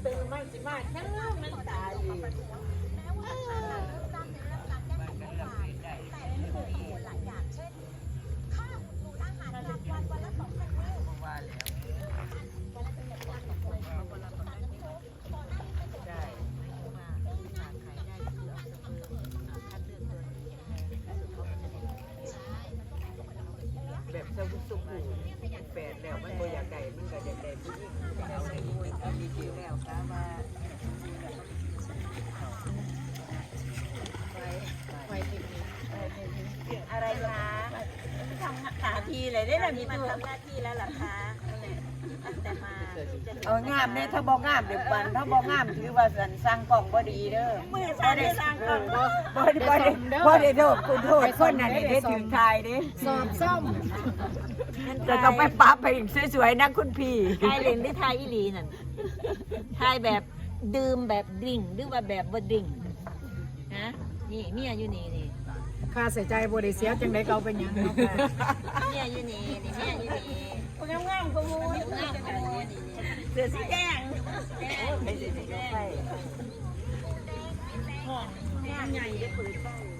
ຕື່ນມາຊິມາຫຍັງ ມັນຕາຍອີກ. ແບບຊາວບຸກຊາວຜູ້ ແປດແລ້ວມັນບໍ່ຢາກໄດ້ ມັນກໍຢາກໄດ້ຜູ້ຍິງ ເອົາໄດ້ຜູ້ຍິງ ເອົາດີໆແລ້ວ ກະວ່າ ໄວ ໄວ ອະໄລຄະ? ທຳໜ້າທີ່ເລີຍເດ້ ລະມີຕູ້ ທຳໜ້າທີ່ແລ້ວລະຄະ. ເອີ ງາມເດ້ ຖ້າບໍ່ງາມ ດຽວປັນ ຖ້າບໍ່ງາມ ຖືວ່າສັນ ຊ່າງກ້ອງບໍ່ດີເດີ. ມື້ສັນ ຊ່າງກ້ອງ ເອີ ບໍ່ ບໍ່ ບໍ່ໄດ້ ບໍ່ໄດ້ໂທດ ໂທດຄົນນັ້ນເດ້ ຖືກຖ່າຍເດ້ ສອບສ້ອມ. ຈະຕ້ອງໄປປັບໃຫ້ສວຍໆນະຄຸນພີ່. ຖ່າຍເຫຼັ້ນຫຼືຖ່າຍອີ່ຫຼີນັ້ນ? ຖ່າຍແບບດື່ມ ແບບດຣິງ ຫຼືວ່າແບບບໍ່ດຣິງ? ຮະ ນີ້ເມຍຢູ່ນີ້ ນີ້ ຄ່າໃຊ້ຈ່າຍບໍ່ໄດ້ເສຍ ຈັ່ງໃດກໍເອົາໄປຫຍັງເນາະ. ເມຍຢູ່ນີ້ ນີ້ ເມຍຢູ່ນີ້ ງາມໆກວ່າໝູ່ ງາມກວ່າໝູ່ ນີ້ ເສື້ອສີແດງ ເສື້ອສີແດງ ຫ້ອງງາມໃຫຍ່ເດ້ ເປີດໄຟ.